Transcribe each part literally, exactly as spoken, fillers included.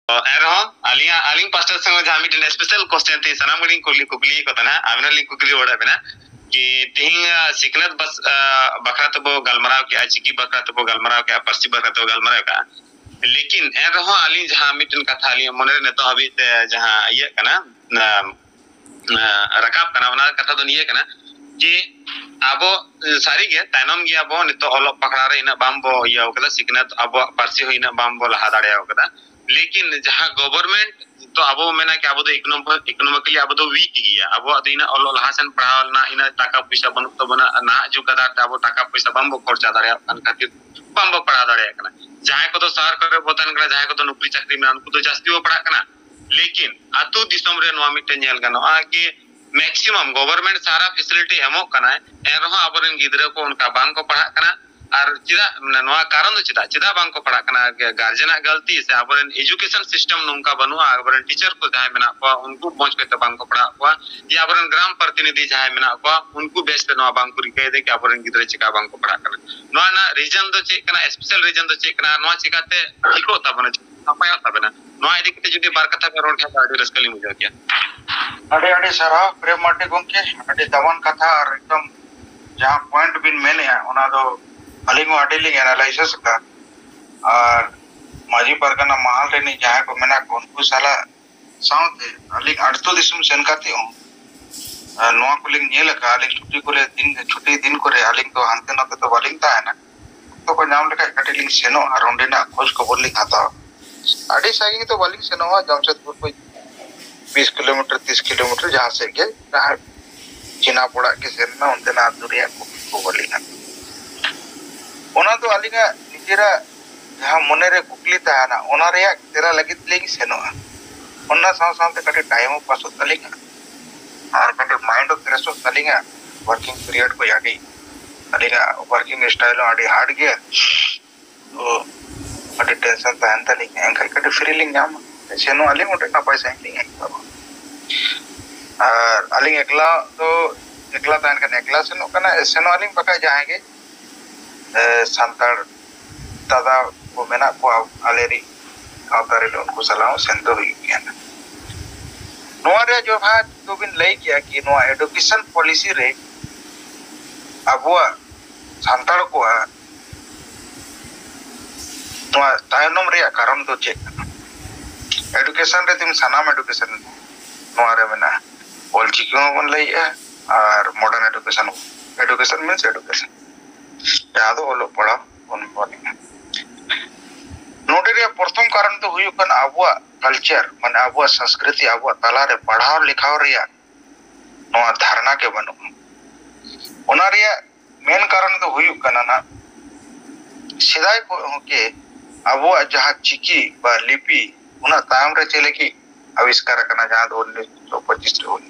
ᱮᱱᱨᱮᱦᱚᱸ ᱟᱹᱞᱤᱧᱟᱜ, ᱟᱹᱞᱤᱧ ᱯᱟᱥᱴᱟ ᱥᱮᱫ ᱠᱷᱚᱱ ᱡᱟᱦᱟᱸ ᱢᱤᱫᱴᱮᱱ ᱥᱯᱮᱥᱟᱞ ᱠᱚᱥᱪᱮᱱ ᱛᱮ ᱥᱟᱱᱟᱢ ᱜᱮᱞᱤᱧ ᱠᱩᱞᱤ, ᱠᱩᱠᱞᱤᱭᱮᱫ ᱠᱚ ᱛᱟᱦᱮᱱᱟ, ᱟᱵᱮᱱ ᱦᱚᱸ ᱞᱤᱧ ᱠᱩᱠᱞᱤ ᱨᱩᱣᱟᱹᱲᱮᱫ ᱵᱮᱱᱟ ᱠᱤ ᱛᱮᱦᱮᱧ, ᱟ, ᱥᱤᱠᱷᱱᱟᱹᱛ ᱵᱟᱥ-, ᱟ, ᱵᱟᱠᱷᱨᱟ ᱛᱮᱵᱚ ᱜᱟᱞᱢᱟᱨᱟᱣ ᱠᱮᱜᱼᱟ, ᱪᱤᱠᱤ ᱵᱟᱠᱷᱨᱟ ᱛᱮᱵᱚ ᱜᱟᱞᱢᱟᱨᱟᱣ ᱠᱮᱜᱼᱟ, ᱯᱟᱹᱨᱥᱤ ᱵᱟᱠᱷᱨᱟ ᱛᱮᱵᱚ ᱜᱟᱞᱢᱟᱨᱟᱣ ᱠᱮᱜᱼᱟ᱾ ᱞᱮᱠᱤᱱ ᱮᱱᱨᱮᱦᱚᱸ ᱟᱹᱞᱤᱧ ᱡᱟᱦᱟᱸ ᱢᱤᱫᱴᱮᱱ ᱠᱟᱛᱷᱟ ᱟᱹᱞᱤᱧᱟᱜ ᱢᱚᱱᱮᱨᱮ ᱱᱤᱛᱚᱜ ᱦᱟᱹᱵᱤᱡ ᱛᱮ ᱡᱟᱦᱟᱸ ᱤᱭᱟᱹᱜ ᱠᱟᱱᱟ, ᱟ, ᱨᱟᱠᱟᱵ ᱠᱟᱱᱟ, ᱚᱱᱟ ᱠᱟᱛᱷᱟ ᱫᱚ ᱱᱤᱭᱟᱹ ᱠᱟᱱᱟ ᱡᱮ ᱟᱵᱚ, ᱮ, ᱥᱟᱹᱨᱤᱜᱮ ᱛᱟᱭᱱᱚᱢ ᱜᱮᱭᱟ ᱵᱚ, ᱱᱤᱛᱚᱜ ᱚᱞᱚᱜ ᱯᱟᱲᱦᱟᱣ ᱨᱮ ᱤᱱᱟᱹᱜ ᱵᱟᱝ ᱵᱚ ᱤᱭᱟᱹ ᱠᱟᱫᱟ, ᱥᱤᱠᱷᱱᱟᱹᱛ ᱟᱵᱚᱣᱟᱜ ᱯᱟᱹᱨᱥᱤ ᱦᱚᱸ ᱤᱱᱟᱹᱜ ᱵᱟᱝ ᱵᱚ ᱞᱟᱦᱟ ᱫᱟᱲᱮ ᱠᱟᱫᱟ᱾ ᱞᱮᱠᱤᱱ ᱡᱟᱦᱟᱸ ᱜᱚᱵᱷᱚᱨᱱᱢᱮᱱᱴ, ᱛᱚ ᱟᱵᱚ ᱢᱮᱱᱟ ᱠᱤ ᱟᱵᱚ ᱫᱚ ᱤᱠᱳᱱᱚᱢᱤᱠᱟᱞᱤ ᱟᱵᱚ ᱫᱚ ᱣᱤᱠ ᱜᱮᱭᱟ, ᱟᱵᱚᱣᱟᱜ ᱫᱚ ᱤᱱᱟᱹᱜ ᱚᱞᱚᱜ ᱞᱟᱦᱟ ᱥᱮᱱ ᱯᱟᱲᱦᱟᱣ ᱨᱮᱱᱟᱜ ᱤᱱᱟᱹᱜ ᱴᱟᱠᱟ ᱯᱚᱭᱥᱟ ᱵᱟᱹᱱᱩᱜ ᱛᱟᱵᱚᱱᱟ, ᱟᱨ ᱱᱟᱦᱟᱜ ᱡᱩᱜᱽ ᱟᱫᱷᱟᱨ ᱛᱮ ᱟᱵᱚ ᱴᱟᱠᱟ ᱯᱚᱭᱥᱟ ᱵᱟᱝ ᱵᱚ ᱠᱷᱚᱨᱪᱟ ᱫᱟᱲᱮᱭᱟᱜ ᱠᱟᱱ ᱠᱷᱟᱹᱛᱤᱨ ᱵᱟᱝ ᱵᱚ ᱯᱟᱲᱦᱟᱣ ᱫᱟᱲᱮᱭᱟᱜ ᱠᱟᱱᱟ᱾ ᱡᱟᱦᱟᱸᱭ ᱠᱚᱫᱚ ᱥᱟᱦᱟᱨ ᱠᱚᱨᱮ ᱵᱚ ᱛᱟᱦᱮᱱ ᱠᱟᱱᱟ, ᱡᱟᱦᱟᱸᱭ ᱠᱚᱫᱚ ᱱᱚᱠᱨᱤ ᱪᱟᱹᱠᱨᱤ ᱢᱮᱱᱟᱜᱼᱟ, ᱩᱱᱠᱩ ᱫᱚ ᱡᱟᱹᱥᱛᱤ ᱵᱚ ᱯᱟᱲᱦᱟᱜ ᱠᱟᱱᱟ᱾ ᱞᱮᱠᱤᱱ ᱟᱹᱛᱩ ᱫᱤᱥᱚᱢ ᱨᱮ ᱱᱚᱣᱟ ᱢᱤᱫᱴᱮᱱ ᱧᱮᱞ ᱜᱟᱱᱚᱜᱼᱟ ᱠᱤ ᱢᱮᱠᱥᱤᱢᱟᱢ ᱜᱚᱵᱷᱚᱨᱱᱢᱮᱱᱴ ᱥᱟᱨᱟ ᱯᱷᱮᱥᱤᱞᱤᱴᱤ ᱮᱢᱚᱜ ᱠᱟᱱᱟᱭ, ᱮᱱᱨᱮᱦᱚᱸ ᱟᱵᱚᱨᱮᱱ ᱜᱤᱫᱽᱨᱟᱹ ᱠᱚ ᱚᱱᱠᱟ ᱵᱟᱝ ᱠᱚ ᱯᱟᱲᱦᱟᱜ ᱠᱟᱱᱟ᱾ ᱟᱨ ᱪᱮᱫᱟᱜ, ᱢᱟᱱᱮ, ᱱᱚᱣᱟ ᱠᱟᱨᱚᱱ ᱫᱚ ᱪᱮᱫᱟᱜ, ᱪᱮᱫᱟᱜ ᱵᱟᱝ ᱠᱚ ᱯᱟᱲᱦᱟᱜ ᱠᱟᱱᱟ? ᱜᱟᱨᱡᱮᱱᱟᱜ ᱜᱟᱹᱞᱛᱤ ᱥᱮ ᱟᱵᱚᱨᱮᱱ ᱮᱡᱩᱠᱮᱥᱚᱱ ᱥᱤᱥᱴᱮᱢ ᱱᱚᱝᱠᱟ ᱵᱟᱹᱱᱩᱜᱼᱟ, ᱟᱵᱚᱨᱮᱱ ᱴᱤᱪᱟᱨ ᱠᱚ ᱡᱟᱦᱟᱸᱭ ᱢᱮᱱᱟᱜ ᱠᱚᱣᱟ ᱩᱱᱠᱩ ᱢᱚᱸᱡᱽ ᱠᱟᱛᱮ ᱵᱟᱝ ᱠᱚ ᱯᱟᱲᱦᱟᱣ ᱠᱚᱣᱟ, ᱭᱟ ᱟᱵᱚᱨᱮᱱ ᱜᱨᱟᱢ ᱯᱨᱚᱛᱤᱱᱤᱫᱷᱤ ᱡᱟᱦᱟᱸᱭ ᱢᱮᱱᱟᱜ ᱠᱚᱣᱟ ᱩᱱᱠᱩ ᱵᱮᱥ ᱛᱮ ᱱᱚᱣᱟ ᱵᱟᱝ ᱠᱚ ᱨᱤᱠᱟᱹᱭᱮᱫᱟ ᱠᱤ ᱟᱵᱚᱨᱮᱱ ᱜᱤᱫᱽᱨᱟᱹ ᱪᱮᱠᱟ ᱵᱟᱝ ᱠᱚ ᱯᱟᱲᱦᱟᱜ ᱠᱟᱱᱟ᱾ ᱱᱚᱣᱟ ᱨᱮᱱᱟᱜ ᱨᱤᱡᱚᱱ ᱫᱚ ᱪᱮᱫ ᱠᱟᱱᱟ, ᱥᱯᱮᱥᱟᱞ ᱨᱤᱡᱚᱱ ᱫᱚ ᱪᱮᱫ ᱠᱟᱱᱟ, ᱟᱨ ᱱᱚᱣᱟ ᱪᱮᱠᱟᱛᱮ ᱴᱷᱤᱠᱚᱜ ᱛᱟᱵᱚᱱᱟ, ᱱᱟᱯᱟᱭᱚᱜ ᱛᱟᱵᱚᱱᱟ? ᱱᱚᱣᱟ ᱤᱫᱤ ᱠᱟᱛᱮ ᱡᱩᱫᱤ ᱵᱟᱨ ᱠᱟᱛᱷᱟ ᱵᱮᱱ ᱨᱚᱲ ᱠᱷᱟᱱ ᱫᱚ ᱟᱹᱰᱤ ᱨᱟᱹᱥᱠᱟᱹ ᱞᱤᱧ ᱵᱩᱡᱷᱟᱹᱣ ᱠᱮᱭᱟ᱾ ᱟᱹᱰᱤ ᱟᱹᱰᱤ ᱥᱟᱨᱦᱟᱣ ᱯᱨᱮᱢ ᱢᱟᱨᱰᱤ ᱜᱚᱢᱠᱮ, ᱟᱹᱰᱤ ᱫᱟᱢᱟᱱ ᱠᱟᱛᱷᱟ, ᱟᱨ ᱮᱠᱫᱚᱢ ᱡᱟᱦᱟᱸ ᱯᱚᱭᱮᱱᱴ ᱵᱤᱱ ᱢᱮᱱᱮᱜᱼᱟ ᱚᱱᱟ ᱫᱚ ᱟᱹᱞᱤᱧ ᱦᱚᱸ ᱟᱹᱰᱤ ᱞᱤᱧ ᱮᱱᱟᱞᱟᱭᱥᱤᱥ ᱟᱠᱟᱫ᱾ ᱟᱨ ᱢᱟᱹᱡᱷᱤ ᱯᱟᱨᱜᱟᱱᱟ ᱢᱟᱦᱟᱞ ᱨᱤᱱᱤᱡ ᱡᱟᱦᱟᱸᱭ ᱠᱚ ᱢᱮᱱᱟᱜ ᱠᱚ ᱩᱱᱠᱩ ᱥᱟᱞᱟᱜ ᱥᱟᱶᱛᱮ ᱟᱹᱞᱤᱧ ᱟᱹᱛᱩ ᱫᱤᱥᱚᱢ ᱥᱮᱱ ᱠᱟᱛᱮ ᱦᱚᱸ, ᱟᱨ ᱱᱚᱣᱟ ᱠᱚᱞᱤᱧ ᱧᱮᱞ ᱟᱠᱟᱫᱼᱟ᱾ ᱟᱹᱞᱤᱧ ᱪᱷᱩᱴᱤ ᱠᱚᱨᱮ ᱫᱤᱱ, ᱪᱷᱩᱴᱤ ᱫᱤᱱ ᱠᱚᱨᱮ ᱟᱹᱞᱤᱧ ᱫᱚ ᱦᱟᱱᱛᱮ ᱱᱟᱛᱮ ᱫᱚ ᱵᱟᱹᱞᱤᱧ ᱛᱟᱦᱮᱱᱟ᱾ ᱚᱠᱛᱚ ᱠᱚ ᱧᱟᱢ ᱞᱮᱠᱷᱟᱡ ᱠᱟᱹᱴᱤᱡ ᱞᱤᱧ ᱥᱮᱱᱚᱜᱼᱟ ᱟᱨ ᱚᱸᱰᱮᱱᱟᱜ ᱠᱷᱳᱡᱽ ᱠᱷᱚᱵᱚᱨ ᱞᱤᱧ ᱦᱟᱛᱟᱣᱟ᱾ ᱟᱹᱰᱤ ᱥᱟᱺᱜᱤᱧ ᱫᱚ ᱵᱟᱹᱞᱤᱧ ᱥᱮᱱᱚᱜᱼᱟ, ᱡᱟᱢᱥᱮᱫᱽᱯᱩᱨ ᱠᱷᱚᱡ ᱵᱤᱥ ᱠᱤᱞᱳᱢᱤᱴᱟᱨ, ᱛᱤᱥ ᱠᱤᱞᱳᱢᱤᱴᱟᱨ ᱡᱟᱦᱟᱸ ᱥᱮᱫ ᱜᱮ, ᱡᱟᱦᱟᱸ ᱪᱤᱱᱟᱯ ᱚᱲᱟᱜ ᱜᱮ ᱥᱮᱱ ᱮᱱᱟ, ᱚᱱᱛᱮᱱᱟᱜ ᱟᱹᱛᱩ ᱨᱮᱭᱟᱜ ᱠᱷᱚᱵᱚᱨ ᱞᱤᱧ ᱦᱟᱛᱟᱣᱟ᱾ ᱚᱱᱟ ᱫᱚ ᱟᱹᱞᱤᱧᱟᱜ ᱱᱤᱡᱮᱨᱟᱜ ᱡᱟᱦᱟᱸ ᱢᱚᱱᱮᱨᱮ ᱠᱩᱠᱞᱤ ᱛᱟᱦᱮᱱᱟ, ᱚᱱᱟ ᱨᱮᱭᱟᱜ ᱛᱮᱞᱟ ᱞᱟᱹᱜᱤᱫ ᱞᱤᱧ ᱥᱮᱱᱚᱜᱼᱟ᱾ ᱚᱱᱟ ᱥᱟᱶ ᱥᱟᱶᱛᱮ ᱠᱟᱹᱴᱤᱡ ᱴᱟᱭᱤᱢ ᱦᱚᱸ ᱯᱟᱥᱚᱜ ᱛᱟᱹᱞᱤᱧᱟ ᱟᱨ ᱠᱟᱹᱴᱤᱡ ᱢᱟᱭᱤᱱᱰ ᱦᱚᱸ ᱯᱷᱨᱮᱥᱚᱜ ᱛᱟᱹᱞᱤᱧᱟ᱾ ᱣᱟᱨᱠᱤᱝ ᱯᱤᱨᱤᱭᱚᱰ ᱠᱚ ᱟᱹᱰᱤ, ᱟᱹᱞᱤᱧᱟᱜ ᱣᱟᱨᱠᱤᱝ ᱥᱴᱟᱭᱤᱞ ᱦᱚᱸ ᱟᱹᱰᱤ ᱦᱟᱨᱰ ᱜᱮᱭᱟ, ᱛᱚ ᱟᱹᱰᱤ ᱴᱮᱱᱥᱚᱱ ᱛᱟᱦᱮᱱ ᱛᱟᱹᱞᱤᱧᱟ᱾ ᱮᱱᱠᱷᱟᱱ ᱠᱟᱹᱴᱤᱡ ᱯᱷᱨᱤ ᱞᱤᱧ ᱧᱟᱢᱟ, ᱥᱮᱱᱚᱜ ᱟᱹᱞᱤᱧ ᱚᱸᱰᱮ ᱱᱟᱯᱟᱭ ᱥᱟᱺᱦᱤᱡ ᱞᱤᱧ ᱟᱹᱭᱠᱟᱹᱣᱟ᱾ ᱟᱨ ᱟᱹᱞᱤᱧ ᱮᱠᱞᱟ ᱫᱚ, ᱮᱠᱞᱟ ᱛᱟᱦᱮᱱ ᱠᱷᱟᱱ ᱮᱠᱞᱟ ᱥᱮᱱᱚᱜ ᱠᱟᱱᱟ, ᱥᱮᱱᱚᱜ ᱟᱹᱞᱤᱧ, ᱵᱟᱠᱷᱟᱡ ᱡᱟᱦᱟᱸᱭ ᱜᱮ, ᱮ, ᱥᱟᱱᱛᱟᱲ ᱫᱟᱫᱟ ᱠᱚ ᱢᱮᱱᱟᱜ ᱠᱚᱣᱟ ᱟᱞᱮᱨᱤᱡ, ᱥᱟᱶᱛᱟ ᱨᱮᱱ ᱩᱱᱠᱩ ᱥᱟᱞᱟᱜ ᱦᱚᱸ ᱥᱮᱱ ᱫᱚ ᱦᱩᱭᱩᱜ ᱜᱮᱭᱟ᱾ ᱱᱚᱣᱟ ᱨᱮᱭᱟᱜ ᱡᱚᱵᱟᱵ ᱫᱚᱵᱤᱱ ᱞᱟᱹᱭ ᱠᱮᱭᱟ ᱠᱤ ᱱᱚᱣᱟ ᱮᱰᱩᱠᱮᱥᱚᱱ ᱯᱚᱞᱤᱥᱤ ᱨᱮ ᱟᱵᱚᱣᱟᱜ ᱥᱟᱱᱛᱟᱲ ᱠᱚᱣᱟᱜ ᱱᱚᱣᱟ ᱛᱟᱭᱱᱚᱢ ᱨᱮᱭᱟᱜ ᱠᱟᱨᱚᱱ ᱫᱚ ᱪᱮᱫ ᱠᱟᱱᱟ? ᱮᱰᱩᱠᱮᱥᱚᱱ ᱨᱮ ᱛᱤᱧ ᱥᱟᱱᱟᱢ ᱮᱰᱩᱠᱮᱥᱚᱱ ᱱᱚᱣᱟ ᱨᱮ ᱢᱮᱱᱟᱜᱼᱟ᱾ ᱚᱞᱪᱤᱠᱤ ᱦᱚᱸ ᱵᱚᱱ ᱞᱟᱹᱭᱮᱜᱼᱟ ᱟᱨ modern education, education means education, ᱡᱟᱦᱟᱸ ᱫᱚ ᱚᱞᱚᱜ ᱯᱟᱲᱦᱟᱣ ᱵᱚᱱ ᱢᱮᱱᱮᱜᱼᱟ᱾ ᱱᱚᱰᱮ ᱨᱮᱭᱟᱜ ᱯᱨᱚᱛᱷᱚᱢ ᱠᱟᱨᱚᱱ ᱫᱚ ᱦᱩᱭᱩᱜ ᱠᱟᱱᱟ ᱟᱵᱚᱣᱟᱜ culture, ᱢᱟᱱᱮ ᱟᱵᱚᱣᱟᱜ ᱥᱚᱝᱥᱠᱨᱤᱛᱤ, ᱟᱵᱚᱣᱟᱜ ᱛᱟᱞᱟᱨᱮ ᱯᱟᱲᱦᱟᱣ ᱞᱮᱠᱷᱟᱣ ᱨᱮᱭᱟᱜ ᱱᱚᱣᱟ ᱫᱷᱟᱨᱱᱟ ᱜᱮ ᱵᱟᱹᱱᱩᱜᱼᱟ᱾ ᱚᱱᱟ ᱨᱮᱭᱟᱜ ᱢᱮᱱ ᱠᱟᱨᱚᱱ ᱫᱚ ᱦᱩᱭᱩᱜ ᱠᱟᱱᱟ ᱱᱟᱜ, ᱥᱮᱫᱟᱭ ᱠᱷᱚᱱ ᱜᱮ ᱟᱵᱚᱣᱟᱜ ᱡᱟᱦᱟᱸ ᱪᱤᱠᱤ ᱵᱟ ᱞᱤᱯᱤ, ᱚᱱᱟ ᱛᱟᱭᱚᱢ ᱨᱮ ᱪᱮᱫ ᱞᱟᱹᱜᱤᱫ ᱟᱵᱤᱥᱠᱟᱨ ᱟᱠᱟᱱᱟ, ᱡᱟᱦᱟᱸ ᱫᱚ ᱩᱱᱤᱥᱥᱚ ᱯᱚᱸᱪᱤᱥ ᱨᱮ ᱦᱩᱭ᱾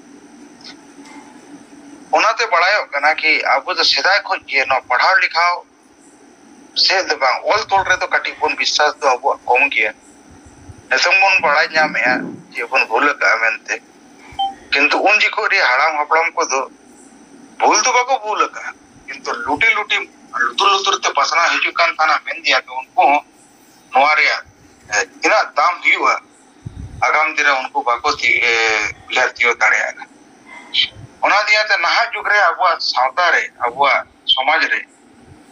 ᱚᱱᱟᱛᱮ ᱵᱟᱲᱟᱭᱚᱜ ᱠᱟᱱᱟ ᱠᱤ ᱟᱵᱚ ᱫᱚ ᱥᱮᱫᱟᱭ ᱠᱷᱚᱱ ᱜᱮ ᱱᱚᱣᱟ ᱯᱟᱲᱦᱟᱣ ᱞᱮᱠᱷᱟᱣ ᱥᱮᱫ ᱫᱚ ᱵᱟᱝ, ᱚᱞ ᱛᱚᱞ ᱨᱮᱫᱚ ᱠᱟᱹᱴᱤᱡ ᱵᱚᱱ ᱵᱤᱥᱥᱟᱥ ᱫᱚ ᱟᱵᱚᱣᱟᱜ ᱠᱚᱢ ᱜᱮᱭᱟ᱾ ᱱᱤᱛᱚᱝ ᱵᱚᱱ ᱵᱟᱲᱟᱭ ᱧᱟᱢᱮᱜᱼᱟ ᱡᱮ ᱵᱚᱱ ᱵᱷᱩᱞ ᱟᱠᱟᱜᱼᱟ ᱢᱮᱱᱛᱮ, ᱠᱤᱱᱛᱩ ᱩᱱ ᱡᱚᱠᱷᱚᱱ ᱨᱮ ᱦᱟᱲᱟᱢ ᱦᱟᱯᱲᱟᱢ ᱠᱚᱫᱚ ᱵᱷᱩᱞ ᱫᱚ ᱵᱟᱠᱚ ᱵᱷᱩᱞ ᱟᱠᱟᱜᱼᱟ, ᱠᱤᱱᱛᱩ ᱞᱩᱴᱤ ᱞᱩᱴᱤ ᱞᱩᱛᱩᱨ ᱞᱩᱛᱩᱨ ᱛᱮ ᱯᱟᱥᱱᱟᱣ ᱦᱤᱡᱩᱜ ᱠᱟᱱ ᱛᱟᱦᱮᱱᱟ, ᱢᱮᱱ ᱜᱮᱭᱟ ᱠᱚ ᱩᱱᱠᱩ ᱦᱚᱸ ᱱᱚᱣᱟ ᱨᱮᱭᱟᱜ, ᱮ, ᱛᱤᱱᱟᱹᱜ ᱫᱟᱢ ᱦᱩᱭᱩᱜᱼᱟ ᱟᱜᱟᱢ ᱫᱤᱱ ᱨᱮ ᱩᱱᱠᱩ ᱵᱟᱠᱚ ᱛᱤ-, ᱮ, ᱩᱭᱦᱟᱹᱨ ᱛᱤᱭᱳᱜ ᱫᱟᱲᱮᱭᱟᱜᱼᱟ᱾ ᱚᱱᱟ ᱫᱤᱭᱟᱛᱮ ᱱᱟᱦᱟᱜ ᱡᱩᱜᱽ ᱨᱮ ᱟᱵᱚᱣᱟᱜ ᱥᱟᱶᱛᱟ ᱨᱮ, ᱟᱵᱚᱣᱟᱜ ᱥᱚᱢᱟᱡᱽ ᱨᱮ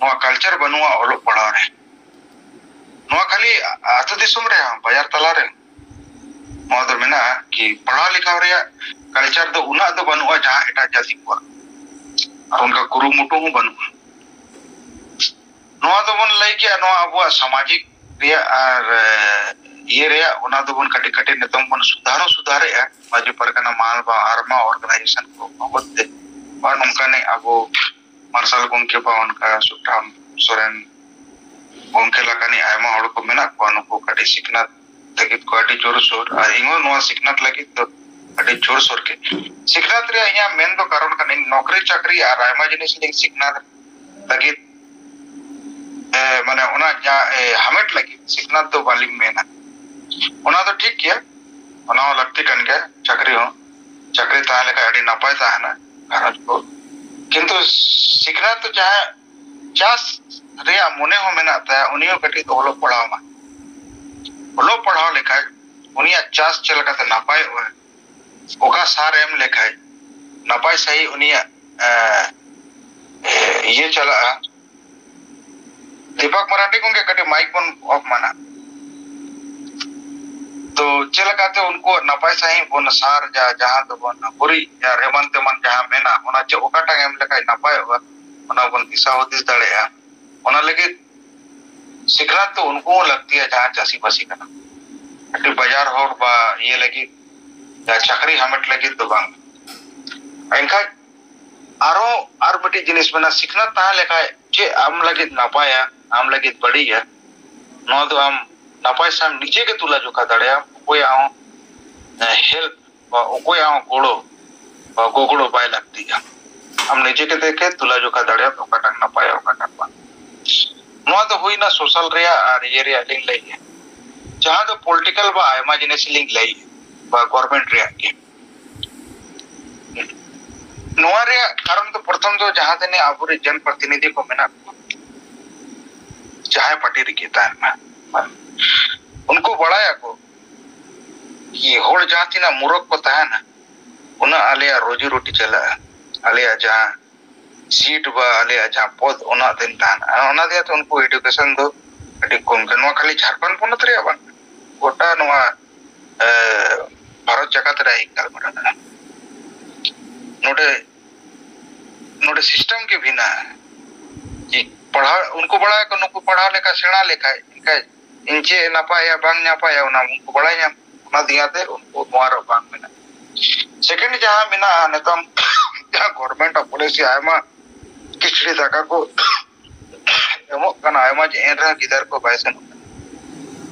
ᱱᱚᱣᱟ culture ᱵᱟᱹᱱᱩᱜᱼᱟ ᱚᱞᱚᱜ ᱯᱟᱲᱦᱟᱣ ᱨᱮ᱾ ᱱᱚᱣᱟ ᱠᱷᱟᱹᱞᱤ ᱟ-, ᱟᱹᱛᱩ ᱫᱤᱥᱚᱢ ᱨᱮ, ᱵᱟᱡᱟᱨ ᱛᱟᱞᱟ ᱨᱮ ᱱᱚᱣᱟ ᱫᱚ ᱢᱮᱱᱟᱜᱼᱟ ᱠᱤ ᱯᱟᱲᱦᱟᱣ ᱞᱮᱠᱷᱟ ᱨᱮᱭᱟᱜ culture ᱫᱚ ᱩᱱᱟᱹᱜ ᱫᱚ ᱵᱟᱹᱱᱩᱜᱼᱟ ᱡᱟᱦᱟᱸ ᱮᱴᱟᱜ ᱡᱟᱹᱛᱤ ᱠᱚᱣᱟᱜ, ᱟᱨ ᱚᱱᱠᱟ ᱠᱩᱨᱩᱢᱩᱴᱩ ᱦᱚᱸ ᱵᱟᱹᱱᱩᱜᱼᱟ᱾ ᱱᱚᱣᱟ ᱫᱚᱵᱚᱱ ᱞᱟᱹᱭ ᱠᱮᱜᱼᱟ, ᱱᱚᱣᱟ ᱟᱵᱚᱣᱟᱜ ᱥᱟᱢᱟᱡᱤᱠ ᱨᱮᱭᱟᱜ ᱟᱨ, ᱮ, ᱤᱭᱟᱹ ᱨᱮᱭᱟᱜ, ᱚᱱᱟ ᱫᱚᱵᱚᱱ ᱠᱟᱹᱴᱤᱡ ᱠᱟᱹᱴᱤᱡ ᱱᱤᱛᱚᱝ ᱵᱚᱱ ᱥᱩᱫᱷᱟᱨ ᱦᱚᱸ ᱥᱩᱫᱷᱟᱨᱮᱜᱼᱟ᱾ ᱢᱟᱹᱡᱷᱤ ᱯᱟᱨᱜᱟᱱᱟ ᱢᱟᱦᱟᱞ ᱵᱟ ᱟᱨᱢᱟ organization ᱠᱚ ᱵᱟᱵᱚᱫ ᱛᱮ ᱵᱟ ᱱᱚᱝᱠᱟᱱᱤᱡ ᱟᱵᱚ ᱢᱟᱨᱥᱟᱞ ᱜᱚᱢᱠᱮ ᱵᱟ ᱚᱱᱠᱟ ᱥᱩᱠᱨᱟᱢ ᱥᱚᱨᱮᱱ ᱜᱚᱢᱠᱮ ᱞᱮᱠᱟᱱᱤᱡ ᱟᱭᱢᱟ ᱦᱚᱲ ᱠᱚ ᱢᱮᱱᱟᱜ ᱠᱚᱣᱟ, ᱱᱩᱠᱩ ᱠᱟᱹᱴᱤᱡ ᱥᱤᱠᱷᱱᱟᱹᱛ ᱞᱟᱹᱜᱤᱫ ᱠᱚ ᱟᱹᱰᱤ ᱡᱳᱨᱥᱳᱨ, ᱟᱨ ᱤᱧ ᱦᱚᱸ ᱱᱚᱣᱟ ᱥᱤᱠᱷᱱᱟᱹᱛ ᱞᱟᱹᱜᱤᱫ ᱫᱚ ᱟᱹᱰᱤ ᱡᱳᱨᱥᱳᱨ ᱜᱮ᱾ ᱥᱤᱠᱷᱱᱟᱹᱛ ᱨᱮᱭᱟᱜ ᱤᱧᱟᱹᱜ ᱢᱮᱱ ᱫᱚ ᱠᱟᱨᱚᱱ ᱠᱟᱱᱟ, ᱤᱧ ᱱᱚᱠᱨᱤ ᱪᱟᱹᱠᱨᱤ ᱟᱨ ᱟᱭᱢᱟ ᱡᱤᱱᱤᱥ ᱞᱟᱹᱜᱤᱫ ᱥᱤᱠᱷᱱᱟᱹᱛ ᱞᱟᱹᱜᱤᱫ, ᱮ, ᱢᱟᱱᱮ ᱚᱱᱟ ᱡᱟ-, ᱮ, ᱦᱟᱢᱮᱴ ᱞᱟᱹᱜᱤᱫ ᱥᱤᱠᱷᱱᱟᱹᱛ ᱫᱚ ᱵᱟᱹᱞᱤᱧ ᱢᱮᱱᱟ᱾ ᱚᱱᱟ ᱫᱚ ᱴᱷᱤᱠ ᱜᱮᱭᱟ, ᱚᱱᱟ ᱦᱚᱸ ᱞᱟᱹᱠᱛᱤ ᱠᱟᱱ ᱜᱮᱭᱟ, ᱪᱟᱹᱠᱨᱤ ᱦᱚᱸ, ᱪᱟᱹᱠᱨᱤ ᱛᱟᱦᱮᱸ ᱞᱮᱠᱷᱟᱱ ᱟᱹᱰᱤ ᱱᱟᱯᱟᱭ ᱛᱟᱦᱮᱱᱟ ᱜᱷᱟᱨᱚᱸᱡᱽ ᱠᱚ᱾ ᱠᱤᱱᱛᱩ ᱥᱤᱠᱷᱱᱟᱹᱛ ᱫᱚ ᱡᱟᱦᱟᱸᱭ ᱪᱟᱥ ᱨᱮᱭᱟᱜ ᱢᱚᱱᱮ ᱦᱚᱸ ᱢᱮᱱᱟᱜ ᱛᱟᱭᱟ, ᱩᱱᱤ ᱦᱚᱸ ᱠᱟᱹᱴᱤᱡ ᱫᱚ ᱚᱞᱚᱜ ᱯᱟᱲᱦᱟᱣ ᱢᱟ᱾ ᱚᱞᱚᱜ ᱯᱟᱲᱦᱟᱣ ᱞᱮᱠᱷᱟᱡ ᱩᱱᱤᱭᱟᱜ ᱪᱟᱥ ᱪᱮᱫ ᱞᱮᱠᱟᱛᱮ ᱱᱟᱯᱟᱭᱚᱜᱼᱟ, ᱚᱠᱟ ᱥᱟᱨ ᱮᱢ ᱞᱮᱠᱷᱟᱡ ᱱᱟᱯᱟᱭ ᱥᱟᱺᱦᱤᱡ ᱩᱱᱤᱭᱟᱜ ᱮ, ᱮ, ᱤᱭᱟᱹ ᱪᱟᱞᱟᱜᱼᱟ᱾ ᱫᱤᱯᱚᱠ ᱢᱟᱨᱟᱱᱰᱤ ᱜᱚᱢᱠᱮ, ᱠᱟᱹᱴᱤᱡ ᱢᱟᱭᱤᱠ ᱵᱚᱱ ᱚᱯᱷ ᱢᱟᱱᱟ᱾ ᱛᱚ ᱪᱮᱫ ᱞᱮᱠᱟᱛᱮ ᱩᱱᱠᱩ ᱱᱟᱯᱟᱭ ᱥᱟᱺᱦᱤᱡ ᱵᱚᱱ ᱥᱟᱨ ᱡᱟ-, ᱡᱟᱦᱟᱸ ᱫᱚᱵᱚᱱ ᱜᱩᱨᱤᱡ ᱟᱨ ᱮᱢᱟᱱ ᱛᱮᱢᱟᱱ ᱡᱟᱦᱟᱸ ᱢᱮᱱᱟᱜ, ᱚᱱᱟ ᱪᱮᱫ ᱚᱠᱟᱴᱟᱜ ᱮᱢ ᱞᱮᱠᱷᱟᱡ ᱱᱟᱯᱟᱭᱚᱜᱼᱟ, ᱚᱱᱟ ᱵᱚᱱ ᱫᱤᱥᱟ ᱦᱩᱫᱤᱥ ᱫᱟᱲᱮᱭᱟᱜᱼᱟ᱾ ᱚᱱᱟ ᱞᱟᱹᱜᱤᱫ ᱥᱤᱠᱷᱱᱟᱹᱛ ᱫᱚ ᱩᱱᱠᱩ ᱦᱚᱸ ᱞᱟᱹᱠᱛᱤᱭᱟ, ᱡᱟᱦᱟᱸ ᱪᱟᱹᱥᱤᱵᱟᱹᱥᱤ ᱠᱟᱱᱟ, ᱟᱹᱰᱤ ᱵᱟᱡᱟᱨ ᱦᱚᱲ ᱵᱟ ᱤᱭᱟᱹ ᱞᱟᱹᱜᱤᱫ, ᱡᱟ ᱪᱟᱹᱠᱨᱤ ᱦᱟᱢᱮᱴ ᱞᱟᱹᱜᱤᱫ ᱫᱚ ᱵᱟᱝ᱾ ᱮᱱᱠᱷᱟᱡ ᱟᱨᱦᱚᱸ ᱟᱨ ᱢᱤᱫᱴᱤᱡ ᱡᱤᱱᱤᱥ ᱢᱮᱱᱟᱜᱼᱟ, ᱥᱤᱠᱷᱱᱟᱹᱛ ᱛᱟᱦᱮᱸ ᱞᱮᱠᱷᱟᱡ ᱪᱮᱫ ᱟᱢ ᱞᱟᱹᱜᱤᱫ ᱱᱟᱯᱟᱭᱟ, ᱟᱢ ᱞᱟᱹᱜᱤᱫ ᱵᱟᱹᱲᱤᱡᱼᱟ, ᱱᱚᱣᱟ ᱫᱚ ᱟᱢ ᱱᱟᱯᱟᱭ ᱥᱟᱶ ᱱᱤᱡᱮ ᱜᱮ ᱛᱩᱞᱟᱹ ᱡᱚᱠᱷᱟ ᱫᱟᱲᱮᱭᱟᱜᱼᱟᱢ᱾ ᱚᱠᱚᱭᱟᱜ ᱦᱚᱸ, ᱮ, ᱦᱮᱞᱯ ᱵᱟ ᱚᱠᱚᱭᱟᱜ ᱦᱚᱸ ᱜᱚᱲᱚ ᱵᱟ ᱜᱚᱜᱚᱲᱚ ᱵᱟᱭ ᱞᱟᱹᱠᱛᱤᱜᱼᱟ᱾ ᱟᱢ ᱱᱤᱡᱮ ᱠᱟᱛᱮ ᱜᱮ ᱛᱩᱞᱟᱹ ᱡᱚᱠᱷᱟ ᱫᱟᱲᱮᱭᱟᱜᱼᱟ ᱚᱠᱟᱴᱟᱜ ᱱᱟᱯᱟᱭᱟ, ᱚᱠᱟᱴᱟᱜ ᱵᱟᱝ᱾ ᱱᱚᱣᱟ ᱫᱚ ᱦᱩᱭᱱᱟ ᱥᱳᱥᱟᱞ ᱨᱮᱭᱟᱜ ᱟᱨ ᱤᱭᱟᱹ ᱨᱮᱭᱟᱜ ᱞᱤᱧ ᱞᱟᱹᱭ ᱜᱮᱭᱟ᱾ ᱡᱟᱦᱟᱸ ᱫᱚ ᱯᱚᱞᱤᱴᱤᱠᱟᱞ ᱵᱟ ᱟᱭᱢᱟ ᱡᱤᱱᱤᱥ ᱞᱤᱧ ᱞᱟᱹᱭ ᱵᱟ ᱜᱚᱵᱷᱚᱨᱱᱢᱮᱱᱴ ᱨᱮᱭᱟᱜ ᱜᱮ᱾ ᱱᱚᱣᱟ ᱨᱮᱭᱟᱜ ᱠᱟᱨᱚᱱ ᱫᱚ ᱯᱨᱚᱛᱷᱚᱢ ᱫᱚ ᱡᱟᱦᱟᱸ ᱛᱤᱱᱟᱹᱜ ᱟᱵᱚᱨᱮᱱ ᱡᱚᱱ ᱯᱨᱚᱛᱤᱱᱤᱫᱷᱤ ᱠᱚ ᱢᱮᱱᱟᱜ ᱠᱚᱣᱟ, ᱡᱟᱦᱟᱸᱭ ᱯᱟᱨᱴᱤ ᱨᱮᱜᱮ ᱛᱟᱦᱮᱱ ᱢᱟ, ᱩᱱᱠᱩ ᱵᱟᱲᱟᱭᱟᱠᱚ ᱠᱤ ᱦᱚᱲ ᱡᱟᱦᱟᱸ ᱛᱤᱱᱟᱹᱜ ᱢᱩᱨᱚᱠ ᱠᱚ ᱛᱟᱦᱮᱱᱟ, ᱩᱱᱟᱹᱜ ᱟᱞᱮᱭᱟᱜ ᱨᱩᱡᱤ ᱨᱩᱴᱤ ᱪᱟᱞᱟᱜᱼᱟ, ᱟᱞᱮᱭᱟᱜ ᱡᱟᱦᱟᱸ ᱥᱤᱴ ᱵᱟ ᱟᱞᱮᱭᱟᱜ ᱡᱟᱦᱟᱸ ᱯᱚᱫ, ᱚᱱᱟ ᱫᱤᱱ ᱛᱟᱦᱮᱱᱟ᱾ ᱟᱨ ᱚᱱᱟ ᱫᱤᱭᱮ ᱛᱮ ᱩᱱᱠᱩ ᱮᱰᱩᱠᱮᱥᱚᱱ ᱫᱚ ᱟᱹᱰᱤ ᱠᱚᱢ ᱜᱮ᱾ ᱱᱚᱣᱟ ᱠᱷᱟᱹᱞᱤ ᱡᱷᱟᱲᱠᱷᱚᱸᱰ ᱯᱚᱱᱚᱛ ᱨᱮᱭᱟᱜ ᱵᱟᱝ, ᱜᱚᱴᱟ ᱱᱚᱣᱟ, ᱮ, ᱵᱷᱟᱨᱚᱛ ᱡᱟᱠᱟᱛ ᱨᱮ ᱤᱧ ᱜᱟᱞᱢᱟᱨᱟᱣ ᱠᱟᱱᱟ᱾ ᱱᱚᱰᱮ, ᱱᱚᱰᱮ ᱥᱤᱥᱴᱮᱢ ᱜᱮ ᱵᱷᱤᱱᱟ᱾ ᱯᱟᱲᱦᱟᱣ, ᱩᱱᱠᱩ ᱵᱟᱲᱟᱭᱟᱠᱚ, ᱱᱩᱠᱩ ᱯᱟᱲᱦᱟᱣ ᱞᱮᱠᱟ ᱥᱮᱬᱟ ᱞᱮᱠᱷᱟᱡ, ᱮᱱᱠᱷᱟᱡ ᱤᱧ ᱪᱮᱫ ᱱᱟᱯᱟᱭᱟ ᱵᱟᱝ ᱱᱟᱯᱟᱭᱟ, ᱚᱱᱟ ᱩᱱᱠᱩ ᱵᱟᱲᱟᱭ ᱧᱟᱢ, ᱚᱱᱟ ᱫᱤᱭᱟᱛᱮ ᱩᱱᱠᱩ ᱱᱚᱣᱟ ᱨᱮ ᱵᱟᱝ ᱢᱮᱱᱟᱜᱼᱟ᱾ ᱥᱮᱠᱮᱱᱰ ᱡᱟᱦᱟᱸ ᱢᱮᱱᱟᱜᱼᱟ, ᱱᱤᱛᱚᱝ ᱡᱟᱦᱟᱸ ᱜᱚᱵᱷᱚᱨᱱᱢᱮᱱᱴ ᱚᱯᱷ ᱯᱚᱞᱤᱥᱤ, ᱟᱭᱢᱟ ᱠᱤᱪᱲᱤ ᱫᱟᱠᱟ ᱠᱚ ᱮᱢᱚᱜ ᱠᱟᱱᱟ, ᱟᱭᱢᱟ ᱡᱮ ᱮᱱ ᱨᱮᱦᱚᱸ ᱜᱤᱫᱟᱹᱨ ᱠᱚ ᱵᱟᱭ ᱥᱮᱱᱚᱜ ᱠᱟᱱᱟ᱾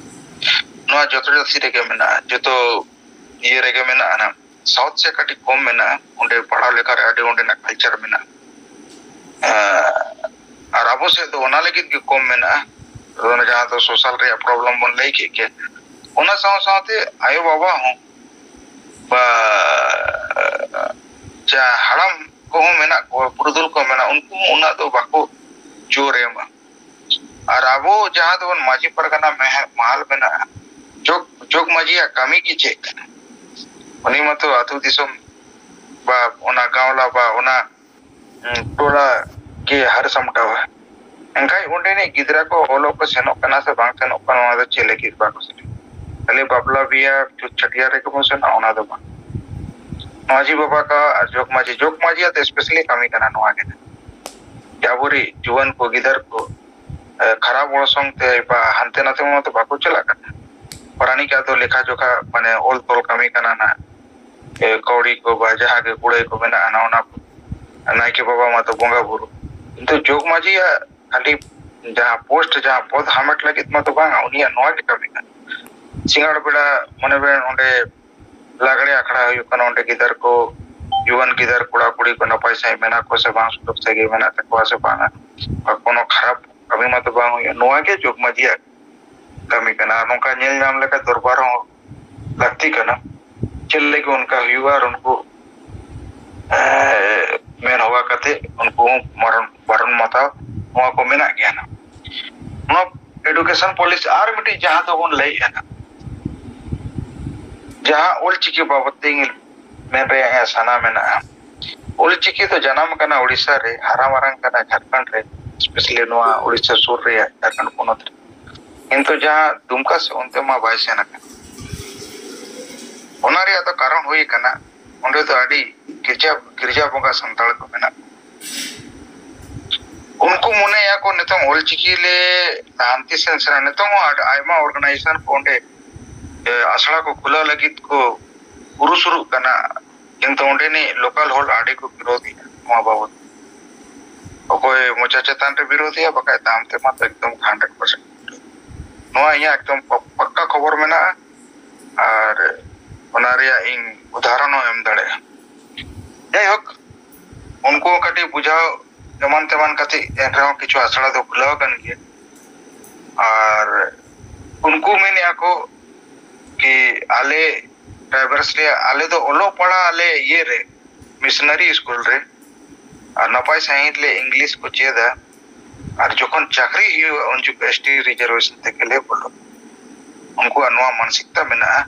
ᱱᱚᱣᱟ ᱡᱚᱛᱚ ᱡᱟᱹᱛᱤ ᱨᱮᱜᱮ ᱢᱮᱱᱟᱜᱼᱟ, ᱡᱚᱛᱚ ᱤᱭᱟᱹ ᱨᱮᱜᱮ ᱢᱮᱱᱟᱜᱼᱟ᱾ ᱱᱟ ᱥᱟᱣᱩᱛᱷ ᱥᱮᱫ ᱠᱟᱹᱴᱤᱡ ᱠᱚᱢ ᱢᱮᱱᱟᱜᱼᱟ, ᱚᱸᱰᱮ ᱯᱟᱲᱦᱟᱣ ᱞᱮᱠᱷᱟ ᱨᱮ ᱟᱹᱰᱤ ᱚᱸᱰᱮᱱᱟᱜ ᱠᱟᱞᱪᱟᱨ ᱢᱮᱱᱟᱜᱼᱟ᱾ ᱮᱸ, ᱟᱨ ᱟᱵᱚ ᱥᱮᱫ ᱫᱚ ᱚᱱᱟ ᱞᱟᱹᱜᱤᱫ ᱜᱮ ᱠᱚᱢ ᱢᱮᱱᱟᱜᱼᱟ᱾ ᱟᱫᱚ ᱚᱱᱟ ᱡᱟᱦᱟᱸ ᱫᱚ ᱥᱳᱥᱟᱞ ᱨᱮᱭᱟᱜ ᱯᱨᱚᱵᱞᱮᱢ ᱵᱚᱱ ᱞᱟᱹᱭ ᱠᱮᱫ ᱜᱮ, ᱚᱱᱟ ᱥᱟᱶ ᱥᱟᱶᱛᱮ ᱟᱭᱳ ᱵᱟᱵᱟ ᱦᱚᱸ ᱵᱟ ᱡᱟᱦᱟᱸ ᱦᱟᱲᱟᱢ ᱠᱚᱦᱚᱸ ᱢᱮᱱᱟᱜ ᱠᱚᱣᱟ, ᱯᱩᱨᱩᱫᱷᱩᱞ ᱠᱚ ᱢᱮᱱᱟᱜ, ᱩᱱᱠᱩ ᱦᱚᱸ ᱩᱱᱟᱹᱜ ᱫᱚ ᱵᱟᱠᱚ ᱡᱳᱨ ᱮᱢᱟ᱾ ᱟᱨ ᱟᱵᱚ ᱡᱟᱦᱟᱸ ᱫᱚᱵᱚᱱ ᱢᱟᱹᱡᱷᱤ ᱯᱟᱨᱜᱟᱱᱟ ᱢᱮᱦ-, ᱢᱟᱦᱟᱞ ᱢᱮᱱᱟᱜᱼᱟ, ᱡᱚᱜᱽ ᱡᱚᱜᱽ ᱢᱟᱹᱡᱷᱤᱭᱟᱜ ᱠᱟᱹᱢᱤ ᱜᱮ ᱪᱮᱫ ᱠᱟᱱᱟ? ᱩᱱᱤ ᱢᱟᱛᱚ ᱟᱹᱛᱩ ᱫᱤᱥᱚᱢ ᱵᱟ ᱚᱱᱟ ᱜᱟᱶᱞᱟ ᱵᱟ ᱚᱱᱟ ᱴᱚᱞᱟ ᱜᱮ ᱦᱟᱨ ᱥᱟᱢᱴᱟᱣᱟ᱾ ᱮᱱᱠᱷᱟᱱ ᱚᱸᱰᱮᱱᱤᱡ ᱜᱤᱫᱽᱨᱟᱹ ᱠᱚ ᱚᱞᱚᱜ ᱠᱚ ᱥᱮᱱᱚᱜ ᱠᱟᱱᱟ ᱥᱮ ᱵᱟᱝ ᱥᱮᱱᱚᱜ ᱠᱟᱱᱟ, ᱚᱱᱟ ᱫᱚ ᱪᱮᱫ ᱞᱟᱹᱜᱤᱫ ᱵᱟᱠᱚ ᱥᱮᱱᱚᱜ? ᱠᱷᱟᱹᱞᱤ ᱵᱟᱯᱞᱟ ᱵᱤᱦᱟᱹ ᱪᱷᱩᱛ ᱪᱷᱟᱹᱴᱭᱟᱹᱨ ᱨᱮᱜᱮ ᱵᱚᱱ ᱥᱮᱱᱚᱜ, ᱚᱱᱟ ᱫᱚ ᱵᱟᱝ᱾ ᱢᱟᱹᱡᱷᱤ ᱵᱟᱵᱟ ᱠᱚ ᱟᱨ ᱡᱚᱜᱽ ᱢᱟᱹᱡᱷᱤ, ᱡᱚᱜᱽ ᱢᱟᱹᱡᱷᱤᱭᱟᱜ ᱫᱚ specially ᱠᱟᱹᱢᱤ ᱠᱟᱱᱟ ᱱᱚᱣᱟ ᱜᱮ, ᱡᱮ ᱟᱵᱚᱨᱤᱡ ᱡᱩᱣᱟᱹᱱ ᱠᱚ, ᱜᱤᱫᱟᱹᱨ ᱠᱚ ᱠᱷᱟᱨᱟᱯ ᱚᱲᱥᱚᱝ ᱛᱮ ᱵᱟ ᱦᱟᱱᱛᱮ ᱱᱟᱛᱮ ᱢᱟ ᱛᱚ ᱵᱟᱠᱚ ᱪᱟᱞᱟᱜ ᱠᱟᱱᱟ᱾ ᱯᱟᱨᱟᱱᱤᱠ ᱟᱜ ᱫᱚ ᱞᱮᱠᱷᱟ ᱡᱚᱠᱷᱟ ᱢᱟᱱᱮ ᱚᱞ ᱛᱚᱞ ᱠᱟᱹᱢᱤ ᱠᱟᱱᱟ ᱱᱟᱜ᱾ ᱠᱟᱹᱣᱰᱤ ᱠᱚ ᱵᱟ ᱡᱟᱦᱟᱸ ᱜᱮ ᱠᱩᱲᱟᱹᱭ ᱠᱚ ᱢᱮᱱᱟᱜᱼᱟ, ᱚᱱᱟ ᱠᱚ ᱱᱟᱭᱠᱮ ᱵᱟᱵᱟ ᱢᱟᱛᱚ ᱵᱚᱸᱜᱟ ᱵᱩᱨᱩ᱾ ᱠᱤᱱᱛᱩ ᱡᱚᱜᱽ ᱢᱟᱹᱡᱷᱤᱭᱟᱜ ᱠᱷᱟᱹᱞᱤ ᱡᱟᱦᱟᱸ ᱯᱳᱥᱴ, ᱡᱟᱦᱟᱸ ᱯᱚᱫ ᱦᱟᱢᱮᱴ ᱞᱟᱹᱜᱤᱫ ᱢᱟᱛᱚ ᱵᱟᱝᱟ, ᱩᱱᱤᱭᱟᱜ ᱱᱚᱣᱟ ᱜᱮ ᱠᱟᱹᱢᱤ ᱠᱟᱱᱟ᱾ ᱥᱤᱸᱜᱟᱲ ᱵᱮᱲᱟ ᱢᱚᱱᱮ ᱵᱮᱱ ᱚᱸᱰᱮ ᱞᱟᱜᱽᱲᱮ ᱟᱠᱷᱲᱟ ᱦᱩᱭᱩᱜ ᱠᱟᱱᱟ, ᱚᱸᱰᱮ ᱜᱤᱫᱟᱹᱨ ᱠᱚ, ᱡᱩᱣᱟᱹᱱ ᱜᱤᱫᱟᱹᱨ ᱠᱚᱲᱟ ᱠᱩᱲᱤ ᱠᱚ ᱱᱟᱯᱟᱭ ᱥᱟᱺᱦᱤᱡ ᱢᱮᱱᱟᱜ ᱠᱚᱣᱟ ᱥᱮ ᱵᱟᱝ, ᱥᱩᱞᱩᱠ ᱥᱟᱹᱜᱟᱹᱭ ᱢᱮᱱᱟᱜ ᱛᱟᱠᱚᱣᱟ ᱥᱮ ᱵᱟᱝᱟ, ᱠᱳᱱᱳ ᱠᱷᱟᱨᱟᱯ ᱠᱟᱹᱢᱤ ᱢᱟᱛᱚ ᱵᱟᱝ ᱦᱩᱭᱩᱜᱼᱟ᱾ ᱱᱚᱣᱟ ᱜᱮ ᱡᱚᱜᱽ ᱢᱟᱹᱡᱷᱤᱭᱟᱜ ᱠᱟᱹᱢᱤ ᱠᱟᱱᱟ᱾ ᱟᱨ ᱱᱚᱝᱠᱟ ᱧᱮᱞ ᱧᱟᱢ ᱞᱮᱠᱟ ᱫᱚᱨᱵᱟᱨ ᱦᱚᱸ ᱞᱟᱹᱠᱛᱤ ᱠᱟᱱᱟ᱾ ᱪᱮᱫ ᱞᱟᱹᱜᱤᱫ ᱚᱱᱠᱟ ᱦᱩᱭᱩᱜᱼᱟ ᱟᱨ ᱩᱱᱠᱩ ᱢᱮᱱ ᱦᱚᱦᱚ ᱠᱟᱛᱮ ᱩᱱᱠᱩ ᱦᱚᱸ ᱵᱟᱨᱚᱱ ᱵᱟᱨᱚᱱ ᱢᱟᱛᱟᱣ ᱱᱚᱣᱟ ᱠᱚ ᱢᱮᱱᱟᱜ ᱜᱮᱭᱟ ᱱᱟᱜ᱾ ᱱᱚᱣᱟ education policy ᱟᱨ ᱢᱤᱫᱴᱤᱡ ᱡᱟᱦᱟᱸ ᱫᱚᱵᱚᱱ ᱞᱟᱹᱭᱮᱫᱼᱟ ᱱᱟᱜ, ᱡᱟᱦᱟᱸ ᱚᱞᱪᱤᱠᱤ ᱵᱟᱵᱚᱫ ᱛᱮ ᱢᱮᱱ ᱨᱮᱭᱟᱜ ᱥᱟᱱᱟ ᱢᱮᱱᱟᱜᱼᱟ᱾ ᱚᱞᱪᱤᱠᱤ ᱫᱚ ᱡᱟᱱᱟᱢ ᱠᱟᱱᱟ ᱳᱰᱤᱥᱟ ᱨᱮ, ᱦᱟᱨᱟ ᱢᱟᱨᱟᱝ ᱠᱟᱱᱟ ᱡᱷᱟᱲᱠᱷᱚᱸᱰ ᱨᱮ, specially ᱱᱚᱣᱟ ᱳᱰᱤᱥᱟ ᱥᱩᱨ ᱨᱮᱭᱟᱜ ᱡᱷᱟᱲᱠᱷᱚᱸᱰ ᱯᱚᱱᱚᱛ ᱨᱮ᱾ ᱠᱤᱱᱛᱩ ᱡᱟᱦᱟᱸ ᱫᱩᱢᱠᱟ ᱥᱮ ᱚᱱᱛᱮ ᱢᱟ ᱵᱟᱭ ᱥᱮᱱ ᱟᱠᱟᱱᱟ᱾ ᱚᱱᱟ ᱨᱮᱭᱟᱜ ᱫᱚ ᱠᱟᱨᱚᱱ ᱦᱩᱭ ᱟᱠᱟᱱᱟ, ᱚᱸᱰᱮ ᱫᱚ ᱟᱹᱰᱤ ᱜᱤᱨᱡᱟ ᱜᱤᱨᱡᱟ ᱵᱚᱸᱜᱟ ᱥᱟᱱᱛᱟᱲ ᱠᱚ ᱢᱮᱱᱟᱜ ᱠᱚᱣᱟ᱾ ᱩᱱᱠᱩ ᱢᱚᱱᱮᱭᱟ ᱠᱚ ᱱᱤᱛᱚᱝ ᱚᱞᱪᱤᱠᱤ ᱞᱮ ᱞᱟᱦᱟᱱᱛᱤ ᱥᱮᱱ ᱥᱮᱱᱟ᱾ ᱱᱤᱛᱚᱝ ᱦᱚᱸ ᱟᱹᱰᱤ ᱟᱭᱢᱟ organization ᱠᱚ ᱚᱸᱰᱮ ᱟᱥᱲᱟ ᱠᱚ ᱠᱷᱩᱞᱟᱹᱣ ᱞᱟᱹᱜᱤᱫ ᱠᱚ ᱠᱩᱨᱩᱢᱩᱴᱩᱜ ᱠᱟᱱᱟ᱾ ᱠᱤᱱᱛᱩ ᱚᱸᱰᱮᱱᱤᱡ local ᱦᱚᱲ ᱟᱹᱰᱤ ᱠᱚ ᱵᱤᱨᱳᱫᱮᱜᱼᱟ ᱱᱚᱣᱟ ᱵᱟᱵᱚᱫ᱾ ᱚᱠᱚᱭ ᱢᱚᱪᱟ ᱪᱮᱛᱟᱱ ᱨᱮ ᱵᱤᱨᱳᱫᱮᱜᱼᱟ, ᱵᱟᱠᱷᱟᱡ ᱛᱟᱭᱚᱢ ᱛᱮ ᱢᱟ ᱮᱠᱫᱚᱢ hundred percent᱾ ᱱᱚᱣᱟ ᱤᱧᱟᱹᱜ ᱮᱠᱫᱚᱢ ᱯᱟᱠᱠᱟ ᱠᱷᱚᱵᱚᱨ ᱢᱮᱱᱟᱜᱼᱟ᱾ ᱟᱨ ᱚᱱᱟ ᱨᱮᱭᱟᱜ ᱤᱧ ᱩᱫᱟᱦᱚᱨᱚᱱ ᱦᱚᱸ ᱮᱢ ᱫᱟᱲᱮᱭᱟᱜᱼᱟ᱾ ᱡᱟᱭᱦᱳᱠ, ᱩᱱᱠᱩ ᱦᱚᱸ ᱠᱟᱹᱴᱤᱡ ᱵᱩᱡᱷᱟᱹᱣ ᱮᱢᱟᱱ ᱛᱮᱢᱟᱱ ᱠᱟᱛᱮ ᱮᱱᱨᱮᱦᱚᱸ ᱠᱤᱪᱷᱩ ᱟᱥᱲᱟ ᱫᱚ ᱠᱷᱩᱞᱟᱹᱣ ᱟᱠᱟᱱ ᱜᱮᱭᱟ᱾ ᱟᱨ ᱩᱱᱠᱩ ᱢᱮᱱᱮᱫᱼᱟ ᱠᱚ ᱠᱤ ᱟᱞᱮ ᱴᱨᱟᱭᱵᱟᱞᱥ ᱨᱮᱭᱟᱜ, ᱟᱞᱮ ᱫᱚ ᱚᱞᱚᱜ ᱯᱟᱲᱦᱟᱜ ᱟᱞᱮ ᱤᱭᱟᱹ ᱨᱮ, ᱢᱤᱥᱚᱱᱟᱨᱤ ᱥᱠᱩᱞ ᱨᱮ, ᱟᱨ ᱱᱟᱯᱟᱭ ᱥᱟᱺᱦᱤᱡ ᱞᱮ ᱤᱝᱞᱤᱥ ᱠᱚ ᱪᱮᱫᱟ᱾ ᱟᱨ ᱡᱚᱠᱷᱚᱱ ᱪᱟᱹᱠᱨᱤ ᱦᱩᱭᱩᱜᱼᱟ, ᱩᱱ ᱡᱚᱠᱷᱚᱱ ST reservation ᱛᱮᱜᱮ ᱞᱮ ᱵᱚᱞᱚᱜᱼᱟ᱾ ᱩᱱᱠᱩᱣᱟᱜ ᱱᱚᱣᱟ ᱢᱟᱱᱥᱤᱠᱛᱟ ᱢᱮᱱᱟᱜᱼᱟ,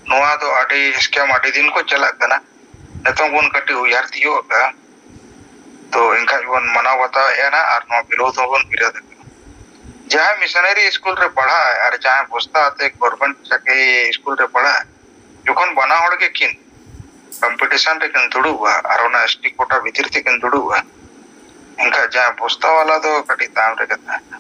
ᱱᱚᱣᱟ ᱫᱚ ᱟᱹᱰᱤ scam ᱟᱹᱰᱤ ᱫᱤᱱ ᱠᱚ ᱪᱟᱞᱟᱜ ᱠᱟᱱᱟ, ᱱᱤᱛᱚᱝ ᱵᱚᱱ ᱠᱟᱹᱴᱤᱡ ᱩᱭᱦᱟᱹᱨ ᱛᱤᱭᱳᱜ ᱟᱠᱟᱫᱼᱟ, ᱛᱚ ᱮᱱᱠᱷᱟᱡ ᱵᱚᱱ ᱢᱟᱱᱟᱣ ᱵᱟᱛᱟᱣᱮᱫᱼᱟ ᱱᱟᱜ, ᱟᱨ ᱱᱚᱣᱟ ᱵᱤᱨᱳᱫᱷ ᱦᱚᱸᱵᱚᱱ ᱵᱤᱨᱳᱫᱷ ᱟᱠᱟᱫᱼᱟ᱾ ᱡᱟᱦᱟᱸᱭ ᱢᱤᱥᱚᱱᱟᱨᱤ ᱥᱠᱩᱞ ᱨᱮ ᱯᱟᱲᱦᱟᱜ ᱟᱭ ᱟᱨ ᱡᱟᱦᱟᱸᱭ ᱵᱚᱥᱛᱟ ᱟᱛᱮ ᱜᱚᱵᱷᱚᱨᱱᱢᱮᱱᱴ ᱪᱟᱹᱠᱨᱤ ᱥᱠᱩᱞ ᱨᱮ ᱯᱟᱲᱦᱟᱜ ᱟᱭ, ᱡᱚᱠᱷᱚᱱ ᱵᱟᱱᱟ ᱦᱚᱲ ᱜᱮ ᱠᱤᱱ ᱠᱚᱢᱯᱤᱴᱤᱥᱚᱱ ᱨᱮᱠᱤᱱ ᱫᱩᱲᱩᱵᱼᱟ ᱟᱨ ᱚᱱᱟ ᱮᱥ ᱴᱤ ᱠᱳᱴᱟ ᱵᱷᱤᱛᱤᱨ ᱛᱮᱠᱤᱱ ᱫᱩᱲᱩᱵᱼᱟ, ᱮᱱᱠᱷᱟᱱ ᱡᱟᱦᱟᱸᱭ ᱵᱚᱥᱛᱟ ᱵᱟᱞᱟ ᱫᱚ ᱠᱟᱹᱴᱤᱡ ᱛᱟᱭᱚᱢ ᱨᱮᱜᱮ ᱛᱟᱦᱮᱱᱟ᱾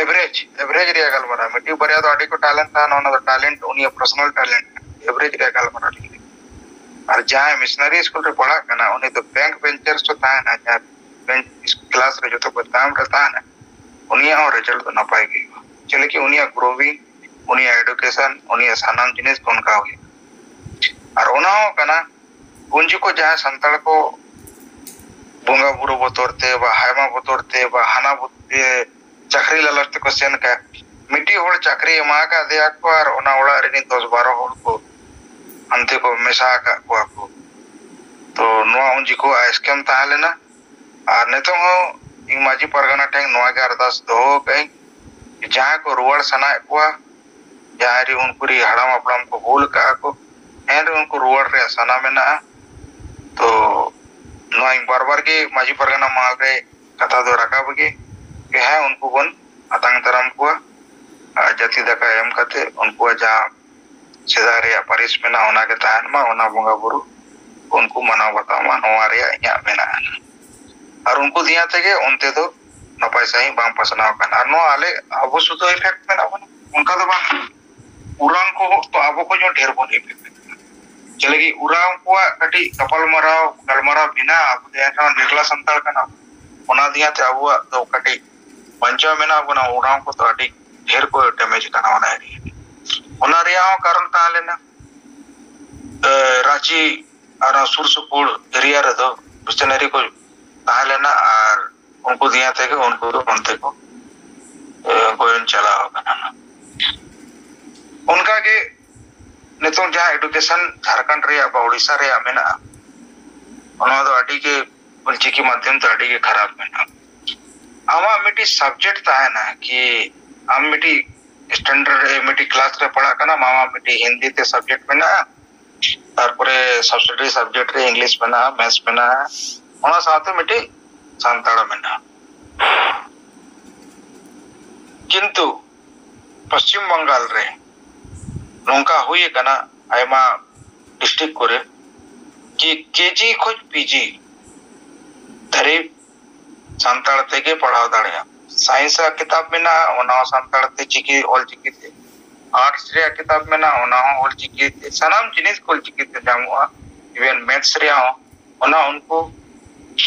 ᱮᱵᱷᱨᱮᱡᱽ, ᱮᱵᱷᱨᱮᱡᱽ ᱨᱮᱭᱟᱜ ᱜᱟᱞᱢᱟᱨᱟᱣ, ᱢᱤᱫᱴᱤᱡ ᱵᱟᱨᱭᱟ ᱫᱚ ᱟᱹᱰᱤ ᱠᱚ ᱴᱮᱞᱮᱱᱴ ᱛᱟᱦᱮᱱᱟ, ᱚᱱᱟ ᱫᱚ ᱴᱮᱞᱮᱱᱴ, ᱩᱱᱤᱭᱟᱜ ᱯᱟᱨᱥᱚᱱᱟᱞ ᱴᱮᱞᱮᱱᱴ᱾ ᱮᱵᱷᱨᱮᱡᱽ ᱨᱮᱭᱟᱜ ᱜᱟᱞᱢᱟᱨᱟᱣ ᱞᱤᱧ ᱞᱟᱹᱭ᱾ ᱟᱨ ᱡᱟᱦᱟᱸᱭ ᱢᱤᱥᱚᱱᱟᱨᱤ ᱥᱠᱩᱞ ᱨᱮ ᱯᱟᱲᱦᱟᱜ ᱠᱟᱱᱟ, ᱩᱱᱤ ᱫᱚ ᱵᱮᱝᱠ ᱵᱮᱧᱪᱟᱨ ᱥᱚ ᱛᱟᱦᱮᱱᱟ, ᱡᱟᱦᱟᱸ ᱵᱮᱧᱪ ᱠᱞᱟᱥ ᱨᱮ ᱡᱚᱛᱚ ᱠᱷᱚᱱ ᱛᱟᱭᱚᱢ ᱨᱮ ᱛᱟᱦᱮᱱᱟ, ᱩᱱᱤᱭᱟᱜ ᱦᱚᱸ ᱨᱮᱡᱟᱞᱴ ᱫᱚ ᱱᱟᱯᱟᱭ ᱜᱮ ᱦᱩᱭᱩᱜᱼᱟ᱾ ᱪᱮᱫ ᱞᱟᱹᱜᱤᱫ? ᱩᱱᱤᱭᱟᱜ ᱜᱨᱳᱣᱤᱝ, ᱩᱱᱤᱭᱟᱜ ᱮᱰᱩᱠᱮᱥᱚᱱ, ᱩᱱᱤᱭᱟᱜ ᱥᱟᱱᱟᱢ ᱡᱤᱱᱤᱥ ᱚᱱᱠᱟ ᱦᱩᱭᱩᱜᱼᱟ᱾ ᱟᱨ ᱚᱱᱟ ᱦᱚᱸ ᱠᱟᱱᱟ, ᱩᱱ ᱡᱚᱠᱷᱚᱱ ᱡᱟᱦᱟᱸᱭ ᱥᱟᱱᱛᱟᱲ ᱠᱚ ᱵᱚᱸᱜᱟ ᱵᱩᱨᱩ ᱵᱚᱛᱚᱨ ᱛᱮ ᱵᱟ ᱦᱟᱭᱢᱟ ᱵᱚᱛᱚᱨ ᱛᱮ ᱵᱟ ᱦᱟᱱᱟ ᱵᱚᱛ-, ᱤᱭᱟᱹ, ᱪᱟᱹᱠᱨᱤ ᱞᱟᱞᱚᱪ ᱛᱮᱠᱚ ᱥᱮᱱ ᱠᱟᱱ, ᱢᱤᱫᱴᱤᱡ ᱦᱚᱲ ᱪᱟᱹᱠᱨᱤ ᱮᱢᱟ ᱟᱠᱟᱫ ᱫᱮᱭᱟ ᱠᱚ ᱟᱨ ᱚᱱᱟ ᱚᱲᱟᱜ ᱨᱤᱱᱤᱡ ᱫᱚᱥ ᱵᱟᱨᱚ ᱦᱚᱲ ᱠᱚ ᱦᱟᱱᱛᱮ ᱠᱚ ᱢᱮᱥᱟ ᱟᱠᱟᱫ ᱠᱚᱣᱟ ᱠᱚ᱾ ᱛᱚ ᱱᱚᱣᱟ ᱩᱱ ᱡᱚᱠᱷᱚᱱ ᱥᱠᱮᱢ ᱛᱟᱦᱮᱸ ᱞᱮᱱᱟ᱾ ᱟᱨ ᱱᱤᱛᱚᱝ ᱦᱚᱸ ᱤᱧ ᱢᱟᱹᱡᱷᱤ ᱯᱟᱨᱜᱟᱱᱟ ᱴᱷᱮᱱ ᱱᱚᱣᱟ ᱜᱮ ᱟᱨᱫᱟᱥ ᱫᱚᱦᱚ ᱟᱠᱟᱫ ᱟᱹᱧ, ᱡᱟᱦᱟᱸᱭ ᱠᱚ ᱨᱩᱣᱟᱹᱲ ᱥᱟᱱᱟᱭᱮᱫ ᱠᱚᱣᱟ, ᱡᱟᱦᱟᱸᱭ ᱨᱮ ᱩᱱᱠᱩ ᱨᱮᱱ ᱦᱟᱲᱟᱢ ᱦᱟᱯᱲᱟᱢ ᱠᱚ ᱵᱷᱩᱞ ᱟᱠᱟᱫᱼᱟ ᱠᱚ, ᱮᱱ ᱨᱮ ᱩᱱᱠᱩ ᱨᱩᱣᱟᱹᱲ ᱨᱮᱭᱟᱜ ᱥᱟᱱᱟ ᱢᱮᱱᱟᱜᱼᱟ᱾ ᱛᱚ ᱱᱚᱣᱟ ᱤᱧ ᱵᱟᱨ ᱵᱟᱨ ᱜᱮ ᱢᱟᱹᱡᱷᱤ ᱯᱟᱨᱜᱟᱱᱟ ᱢᱟᱦᱟᱞ ᱨᱮ ᱠᱟᱛᱷᱟ ᱫᱚ ᱨᱟᱠᱟᱵ ᱜᱮ, ᱡᱮ ᱦᱮᱸ, ᱩᱱᱠᱩ ᱵᱚᱱ ᱟᱛᱟᱝ ᱫᱟᱨᱟᱢ ᱠᱚᱣᱟ᱾ ᱟᱨ ᱡᱟᱹᱛᱤ ᱫᱟᱠᱟ ᱮᱢ ᱠᱟᱛᱮ ᱩᱱᱠᱩᱣᱟᱜ ᱡᱟᱦᱟᱸ ᱥᱮᱫᱟᱭ ᱨᱮᱭᱟᱜ ᱯᱟᱹᱨᱤᱥ ᱢᱮᱱᱟᱜᱼᱟ, ᱚᱱᱟ ᱜᱮ ᱛᱟᱦᱮᱱ ᱢᱟ, ᱚᱱᱟ ᱵᱚᱸᱜᱟ ᱵᱩᱨᱩ ᱩᱱᱠᱩ ᱢᱟᱱᱟᱣ ᱵᱟᱛᱟᱣ ᱢᱟ, ᱱᱚᱣᱟ ᱨᱮᱭᱟᱜ ᱤᱧᱟᱹᱜ ᱢᱮᱱᱟᱜᱼᱟ᱾ ᱟᱨ ᱩᱱᱠᱩ ᱫᱤᱭᱟ ᱛᱮᱜᱮ ᱚᱱᱛᱮ ᱫᱚ ᱱᱟᱯᱟᱭ ᱥᱟᱺᱦᱤᱡ ᱵᱟᱝ ᱯᱟᱥᱱᱟᱣ ᱟᱠᱟᱱᱟ᱾ ᱟᱨ ᱱᱚᱣᱟ ᱟᱞᱮ ᱟᱵᱚ ᱥᱩᱫᱷᱟᱹ ᱮᱯᱷᱮᱠᱴ ᱢᱮᱱᱟᱜ ᱵᱚᱱᱟ, ᱚᱱᱠᱟ ᱫᱚ ᱵᱟᱝ᱾ ᱩᱨᱟᱝ ᱠᱚ ᱛᱚ ᱟᱵᱚ ᱠᱷᱚᱱ ᱦᱚᱸ ᱰᱷᱮᱨ ᱵᱚᱱ ᱮᱯᱷᱮᱠᱴ ᱠᱟᱱᱟ᱾ ᱪᱮᱫ ᱞᱟᱹᱜᱤᱫ? ᱩᱨᱟᱝ ᱠᱚᱣᱟᱜ ᱠᱟᱹᱴᱤᱡ ᱜᱟᱯᱟᱞᱢᱟᱨᱟᱣ, ᱜᱟᱞᱢᱟᱨᱟᱣ ᱢᱮᱱᱟᱜᱼᱟ, ᱟᱵᱚ ᱫᱚ ᱮᱱᱨᱮᱦᱚᱸ ᱱᱤᱨᱞᱟ ᱥᱟᱱᱛᱟᱲ ᱠᱟᱱᱟ ᱵᱚᱱ᱾ ᱚᱱᱟ ᱫᱤᱭᱟ ᱛᱮ ᱟᱵᱚᱣᱟᱜ ᱫᱚ ᱠᱟᱹᱴᱤᱡ ᱵᱟᱧᱪᱟᱣ ᱢᱮᱱᱟᱜ ᱵᱚᱱᱟ, ᱩᱨᱟᱝ ᱠᱚ ᱛᱚ ᱟᱹᱰᱤ ᱰᱷᱮᱨ ᱠᱚ ᱰᱮᱢᱮᱡᱽ ᱠᱟᱱᱟ ᱚᱱᱟ ᱮᱨᱤᱭᱟ᱾ ᱚᱱᱟ ᱨᱮᱭᱟᱜ ᱦᱚᱸ ᱠᱟᱨᱚᱱ ᱛᱟᱦᱮᱸ ᱞᱮᱱᱟ, ᱮ, ᱨᱟᱸᱪᱤ ᱟᱨ ᱚᱱᱟ ᱥᱩᱨ ᱥᱩᱯᱩᱨ ᱮᱨᱤᱭᱟ ᱨᱮᱫᱚ ᱢᱤᱥᱚᱱᱟᱨᱤ ᱠᱚ ᱛᱟᱦᱮᱸ ᱞᱮᱱᱟ ᱟᱨ ᱩᱱᱠᱩ ᱫᱤᱭᱟ ᱛᱮᱜᱮ ᱩᱱᱠᱩ ᱫᱚ ᱚᱱᱛᱮ ᱠᱚ, ᱮ, ᱜᱚᱭᱚᱱ ᱪᱟᱞᱟᱣ ᱟᱠᱟᱱᱟ᱾ ᱚᱱᱠᱟᱜᱮ ᱱᱤᱛᱚᱝ ᱡᱟᱦᱟᱸ ᱮᱰᱩᱠᱮᱥᱚᱱ ᱡᱷᱟᱲᱠᱷᱚᱸᱰ ᱨᱮᱭᱟᱜ ᱵᱟ ᱳᱰᱤᱥᱟ ᱨᱮᱭᱟᱜ ᱢᱮᱱᱟᱜᱼᱟ, ᱚᱱᱟ ᱫᱚ ᱟᱹᱰᱤ ᱜᱮ ᱚᱞᱪᱤᱠᱤ ᱢᱟᱫᱽᱫᱷᱚᱢ ᱛᱮ ᱟᱹᱰᱤ ᱜᱮ ᱠᱷᱟᱨᱟᱯ ᱢᱮᱱᱟᱜᱼᱟ᱾ ᱟᱢᱟᱜ ᱢᱤᱫᱴᱤᱡ ᱥᱟᱵᱡᱮᱠᱴ ᱛᱟᱦᱮᱱᱟ ᱠᱤ ᱟᱢ ᱢᱤᱫᱴᱤᱡ standard ᱨᱮ ᱢᱤᱫᱴᱤᱡ class ᱨᱮ ᱯᱟᱲᱦᱟᱜ ᱠᱟᱱᱟ, ᱢᱟᱢᱟ ᱢᱤᱫᱴᱤᱡ ᱦᱤᱱᱫᱤ ᱛᱮ subject ᱢᱮᱱᱟᱜᱼᱟ, ᱛᱟᱨᱯᱚᱨᱮ subsidiary subject ᱨᱮ English ᱢᱮᱱᱟᱜᱼᱟ, maths ᱢᱮᱱᱟᱜᱼᱟ, ᱚᱱᱟ ᱥᱟᱶᱛᱮ ᱢᱤᱫᱴᱤᱡ ᱥᱟᱱᱛᱟᱲ ᱢᱮᱱᱟᱜᱼᱟ᱾ ᱠᱤᱱᱛᱩ ᱯᱚᱥᱪᱤᱢ ᱵᱟᱝᱜᱟᱞ ᱨᱮ ᱱᱚᱝᱠᱟ ᱦᱩᱭ ᱟᱠᱟᱱᱟ ᱟᱭᱢᱟ district ᱠᱚᱨᱮ, ᱠᱤ KG ᱠᱷᱚᱱ PG ᱫᱷᱟᱹᱨᱤᱡ ᱥᱟᱱᱛᱟᱲ ᱛᱮᱜᱮ ᱯᱟᱲᱦᱟᱣ ᱫᱟᱲᱮᱭᱟᱜᱼᱟ᱾ Science ᱟᱜ ᱠᱤᱛᱟᱵ ᱢᱮᱱᱟᱜᱼᱟ, ᱚᱱᱟ ᱦᱚᱸ ᱥᱟᱱᱛᱟᱲ ᱛᱮ, ᱪᱤᱠᱤ, ᱚᱞ ᱪᱤᱠᱤ ᱛᱮ᱾ Arts ᱨᱮᱭᱟᱜ ᱠᱤᱛᱟᱵ ᱢᱮᱱᱟᱜᱼᱟ, ᱚᱱᱟ ᱦᱚᱸ ᱚᱞ ᱪᱤᱠᱤ ᱛᱮ᱾ ᱥᱟᱱᱟᱢ ᱡᱤᱱᱤᱥ ᱚᱞ ᱪᱤᱠᱤ ᱛᱮ ᱧᱟᱢᱚᱜᱼᱟ, even maths ᱨᱮᱭᱟᱜ ᱦᱚᱸ᱾ ᱚᱱᱟ ᱩᱱᱠᱩ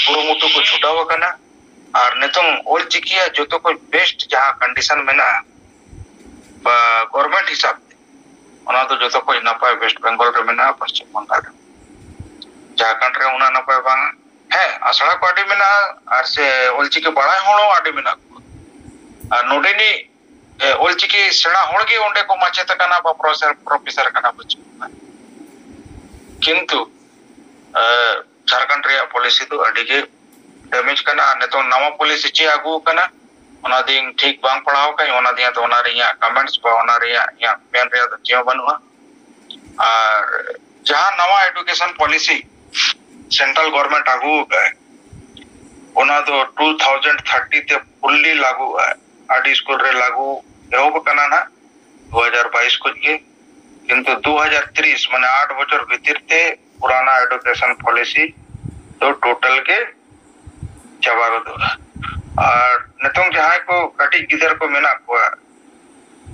ᱠᱩᱨᱩᱢᱩᱴᱩ ᱠᱚ ᱪᱷᱩᱴᱟᱹᱣ ᱟᱠᱟᱱᱟ᱾ ᱟᱨ ᱱᱤᱛᱚᱝ ᱚᱞ ᱪᱤᱠᱤᱭᱟᱜ ᱡᱚᱛᱚ ᱠᱷᱚᱱ best ᱡᱟᱦᱟᱸ condition ᱢᱮᱱᱟᱜᱼᱟ, ᱵᱟ government ᱦᱤᱥᱟᱹᱵ ᱛᱮ, ᱚᱱᱟ ᱫᱚ ᱡᱚᱛᱚ ᱠᱷᱚᱱ ᱱᱟᱯᱟᱭ West Bengal ᱨᱮ ᱢᱮᱱᱟᱜᱼᱟ, ᱯᱚᱥᱪᱤᱢ ᱵᱟᱝᱜᱟᱞ ᱨᱮ᱾ ᱡᱷᱟᱲᱠᱷᱚᱸᱰ ᱨᱮ ᱩᱱᱟᱹᱜ ᱱᱟᱯᱟᱭ ᱵᱟᱝᱟ᱾ ᱦᱮᱸ, ᱟᱥᱲᱟ ᱠᱚ ᱟᱹᱰᱤ ᱢᱮᱱᱟᱜᱼᱟ, ᱟᱨ ᱥᱮ ᱚᱞᱪᱤᱠᱤ ᱵᱟᱲᱟᱭ ᱦᱚᱲ ᱦᱚᱸ ᱟᱹᱰᱤ ᱢᱮᱱᱟᱜ ᱠᱚᱣᱟ᱾ ᱟᱨ ᱱᱚᱰᱮᱱᱤᱡ, ᱮ, ᱚᱞᱪᱤᱠᱤ ᱥᱮᱬᱟ ᱦᱚᱲ ᱜᱮ ᱚᱸᱰᱮ ᱠᱚ ᱢᱟᱪᱮᱫ ᱠᱟᱱᱟ ᱵᱟ ᱯᱨᱚᱯᱷᱮᱥᱚᱨ, ᱯᱨᱚᱯᱷᱮᱥᱚᱨ ᱠᱟᱱᱟ, ᱵᱟᱹᱪᱩᱜ ᱠᱚᱣᱟ᱾ ᱠᱤᱱᱛᱩ, ᱮ, ᱡᱷᱟᱲᱠᱷᱚᱸᱰ ᱨᱮᱭᱟᱜ policy ᱫᱚ ᱟᱹᱰᱤ ᱜᱮ damage ᱠᱟᱱᱟ᱾ ᱟᱨ ᱱᱤᱛᱚᱝ ᱱᱟᱣᱟ policy ᱪᱮᱫ ᱟᱹᱜᱩ ᱟᱠᱟᱱᱟ, ᱚᱱᱟ ᱫᱤᱱ ᱴᱷᱤᱠ ᱵᱟᱝ ᱯᱟᱲᱦᱟᱣ ᱠᱟᱱᱟ, ᱚᱱᱟ ᱫᱤᱱ ᱫᱚ ᱚᱱᱟ ᱨᱮᱭᱟᱜ comments ᱵᱟ ᱚᱱᱟ ᱨᱮᱭᱟᱜ ᱤᱧᱟᱹᱜ ᱢᱮᱱ ᱨᱮᱭᱟᱜ ᱫᱚ ᱪᱮᱫ ᱦᱚᱸ ᱵᱟᱹᱱᱩᱜᱼᱟ᱾ ᱟᱨ ᱡᱟᱦᱟᱸ ᱱᱟᱣᱟ education policy central government ᱟᱹᱜᱩ ᱟᱠᱟᱫ, ᱚᱱᱟ ᱫᱚ two thousand thirty ᱛᱮ fully ᱞᱟᱹᱜᱩᱜᱼᱟ᱾ ᱟᱹᱰᱤ ᱥᱠᱩᱞ ᱨᱮ ᱞᱟᱹᱜᱩ ᱮᱦᱚᱵ ᱟᱠᱟᱱᱟ ᱱᱟᱦᱟᱜ ᱫᱩ ᱦᱟᱡᱟᱨ ᱵᱟᱭᱤᱥ ᱠᱷᱚᱱ ᱜᱮ, ᱠᱤᱱᱛᱩ ᱫᱩ ᱦᱟᱡᱟᱨ ᱛᱤᱨᱤᱥ, ᱢᱟᱱᱮ ᱟᱴ ᱵᱚᱪᱷᱚᱨ ᱵᱷᱤᱛᱤᱨ ᱛᱮ ᱯᱩᱨᱟᱱᱟ education policy ᱫᱚ total ᱜᱮ ᱪᱟᱵᱟ ᱜᱚᱫᱚᱜᱼᱟ᱾ ᱟᱨ ᱱᱤᱛᱚᱝ ᱡᱟᱦᱟᱸᱭ ᱠᱚ ᱠᱟᱹᱴᱤᱡ ᱜᱤᱫᱟᱹᱨ ᱠᱚ ᱢᱮᱱᱟᱜ ᱠᱚᱣᱟ,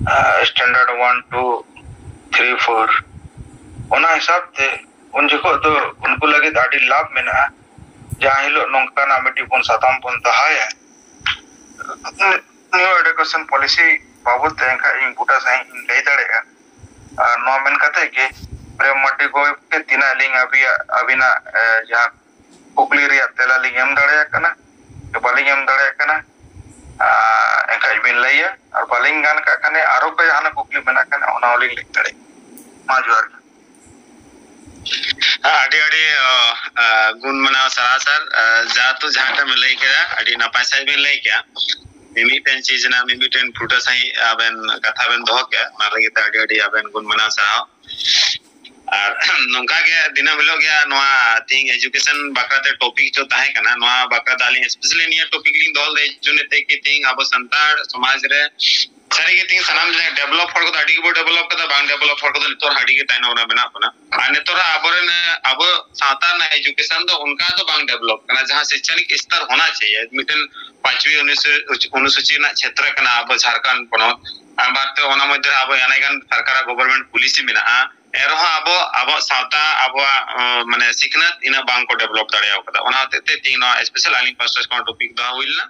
ᱟᱨ standard one, two, three, four, ᱚᱱᱟ ᱦᱤᱥᱟᱹᱵ ᱛᱮ ᱩᱱ ᱡᱚᱠᱷᱚᱱ ᱫᱚ ᱩᱱᱠᱩ ᱞᱟᱹᱜᱤᱫ ᱟᱹᱰᱤ ᱞᱟᱵᱷ ᱢᱮᱱᱟᱜᱼᱟ᱾ ᱡᱟᱦᱟᱸ ᱦᱤᱞᱳᱜ ᱱᱚᱝᱠᱟᱱᱟᱜ ᱢᱤᱫᱴᱤᱡ ᱵᱚᱱ ᱥᱟᱛᱟᱢ ᱵᱚᱱ ᱫᱚᱦᱚᱭᱟ, new education policy ᱵᱟᱵᱚᱫ ᱛᱮ ᱮᱱᱠᱷᱟᱱ ᱤᱧ ᱵᱩᱴᱟᱹ ᱥᱟᱺᱦᱤᱡ ᱤᱧ ᱞᱟᱹᱭ ᱫᱟᱲᱮᱭᱟᱜᱼᱟ᱾ ᱟᱨ ᱱᱚᱣᱟ ᱢᱮᱱ ᱠᱟᱛᱮ ᱜᱮ, ᱯᱨᱮᱢ ᱢᱟᱨᱰᱤ ᱜᱚᱢᱠᱮ, ᱛᱤᱱᱟᱹᱜ ᱟᱹᱞᱤᱧ ᱟᱹᱵᱤᱭᱟᱜ, ᱟᱹᱵᱤᱱᱟᱜ, ᱮ, ᱡᱟᱦᱟᱸ ᱠᱩᱠᱞᱤ ᱨᱮᱭᱟᱜ ᱛᱮᱞᱟ ᱞᱤᱧ ᱮᱢ ᱫᱟᱲᱮᱭᱟᱜ ᱠᱟᱱᱟ, ᱥᱮ ᱵᱟᱹᱞᱤᱧ ᱮᱢ ᱫᱟᱲᱮᱭᱟᱜ ᱠᱟᱱᱟ, ᱟᱨ ᱮᱱᱠᱷᱟᱡ ᱵᱤᱱ ᱞᱟᱹᱭᱟ, ᱟᱨ ᱵᱟᱹᱞᱤᱧ ᱜᱟᱱ ᱠᱟᱜ ᱠᱷᱟᱱ ᱟᱨᱚ ᱠᱚ ᱡᱟᱦᱟᱱᱟᱜ ᱠᱩᱠᱞᱤ ᱢᱮᱱᱟᱜ ᱠᱷᱟᱱ ᱚᱱᱟ ᱦᱚᱸᱞᱤᱧ ᱞᱟᱹᱭ ᱫᱟᱲᱮᱭᱟᱜᱼᱟ᱾ ᱢᱟ ᱡᱚᱦᱟᱨ ᱜᱮ᱾ ᱟᱹᱰᱤ ᱟᱹᱰᱤ, ᱚ, ᱟ, ᱜᱩᱱ ᱢᱟᱱᱟᱣ ᱥᱟᱨᱦᱟᱣ ᱥᱟᱨ, ᱟ, ᱡᱟᱦᱟᱸ ᱛᱚ ᱡᱟᱦᱟᱸᱴᱟᱜ ᱵᱤᱱ ᱞᱟᱹᱭ ᱠᱮᱫᱟ, ᱟᱹᱰᱤ ᱱᱟᱯᱟᱭ ᱥᱟᱺᱦᱤᱡ ᱵᱤᱱ ᱞᱟᱹᱭ ᱠᱮᱫᱟ᱾ ᱢᱤᱢᱤᱫᱴᱮᱱ ᱪᱤᱡᱽ ᱨᱮᱱᱟᱜ ᱢᱤᱢᱤᱫᱴᱮᱱ ᱯᱷᱩᱴᱟᱹ ᱥᱟᱺᱦᱤᱡ ᱟᱵᱮᱱ ᱠᱟᱛᱷᱟ ᱵᱮᱱ ᱫᱚᱦᱚ ᱠᱮᱜᱼᱟ, ᱚᱱᱟ ᱞᱟᱹᱜᱤᱫ ᱛᱮ ᱟᱹᱰᱤ ᱟᱹᱰᱤ ᱟᱵᱮᱱ ᱜᱩᱱ ᱢᱟᱱᱟᱣ ᱥᱟᱨᱦᱟᱣ᱾ ᱟᱨ ᱱᱚᱝᱠᱟ ᱜᱮ ᱫᱤᱱᱟᱹᱢ ᱦᱤᱞᱳᱜ ᱜᱮ ᱱᱚᱣᱟ ᱛᱮᱦᱤᱧ education ᱵᱟᱠᱷᱨᱟ ᱛᱮ topic ᱪᱚ ᱛᱟᱦᱮᱸ ᱠᱟᱱᱟ, ᱱᱚᱣᱟ ᱵᱟᱠᱷᱨᱟ ᱛᱮ ᱟᱹᱞᱤᱧ specially ᱱᱤᱭᱟᱹ topic ᱞᱤᱧ ᱫᱚᱦᱚ ᱞᱮᱫᱟ, ᱮᱭ ᱡᱚᱱᱱᱚ ᱛᱮ ᱠᱤ ᱛᱮᱦᱤᱧ ᱟᱵᱚ ᱥᱟᱱᱛᱟᱲ ᱥᱚᱢᱟᱡᱽ ᱨᱮ ᱥᱟᱹᱨᱤ ᱜᱮ ᱛᱮᱦᱤᱧ ᱥᱟᱱᱟᱢ ᱡᱟᱭᱜᱟ develop ᱦᱚᱲ ᱠᱚᱫᱚ ᱟᱹᱰᱤ ᱜᱮᱵᱚ develop ᱠᱟᱫᱟ, ᱵᱟᱝ develop ᱦᱚᱲ ᱠᱚᱫᱚ ᱱᱤᱛᱚᱜ ᱟᱹᱰᱤ ᱜᱮ ᱛᱟᱭᱱᱚᱢ ᱨᱮ ᱢᱮᱱᱟᱜ ᱵᱚᱱᱟ᱾ ᱟᱨ ᱱᱤᱛᱚᱜ ᱟᱵᱚᱨᱮᱱ, ᱟᱵᱚ ᱥᱟᱶᱛᱟ ᱨᱮᱱᱟᱜ education ᱫᱚ ᱚᱱᱠᱟ ᱫᱚ ᱵᱟᱝ develop ᱠᱟᱱᱟ, ᱡᱟᱦᱟᱸ ᱥᱤᱠᱪᱟᱱᱤᱠ ᱥᱛᱚᱨ ᱦᱳᱱᱟ ᱪᱟᱦᱤᱭᱮ, ᱢᱤᱫᱴᱮᱱ ᱯᱟᱸᱪᱣᱤ ᱚᱱᱩᱥᱩ-, ᱚᱱᱩᱥᱩᱪᱤ ᱨᱮᱱᱟᱜ ᱪᱷᱮᱛᱨᱚ ᱠᱟᱱᱟ ᱟᱵᱚ ᱡᱷᱟᱲᱠᱷᱚᱸᱰ ᱯᱚᱱᱚᱛ᱾ ᱟᱨ ᱵᱟᱫ ᱛᱮ ᱚᱱᱟ ᱢᱚᱫᱽᱫᱷᱮ ᱨᱮ ᱟᱵᱚ ᱟᱹᱰᱤ ᱜᱟᱱ ᱥᱚᱨᱠᱟᱨᱟᱜ government policy ᱢᱮᱱᱟᱜᱼᱟ, ᱮᱱ ᱨᱮᱦᱚᱸ ᱟᱵᱚ, ᱟᱵᱚᱣᱟᱜ ᱥᱟᱶᱛᱟ, ᱟᱵᱚᱣᱟᱜ, ᱟᱸ, ᱢᱟᱱᱮ ᱥᱤᱠᱷᱱᱟᱹᱛ ᱤᱱᱟᱹᱜ ᱵᱟᱝ ᱠᱚ develop ᱫᱟᱲᱮ ᱟᱠᱟᱫᱟ᱾ ᱚᱱᱟ ᱦᱚᱛᱮᱡ ᱛᱮ ᱛᱮᱦᱤᱧ ᱱᱚᱣᱟ special ᱟᱹᱞᱤᱧ ᱯᱟᱥᱴᱟ ᱠᱷᱚᱱ topic ᱫᱚᱦᱚ ᱦᱩᱭ ᱞᱮᱱᱟ᱾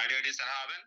ᱟᱹᱰᱤ ᱟᱹᱰᱤ ᱥᱟᱨᱦᱟᱣ ᱟᱵᱮᱱ᱾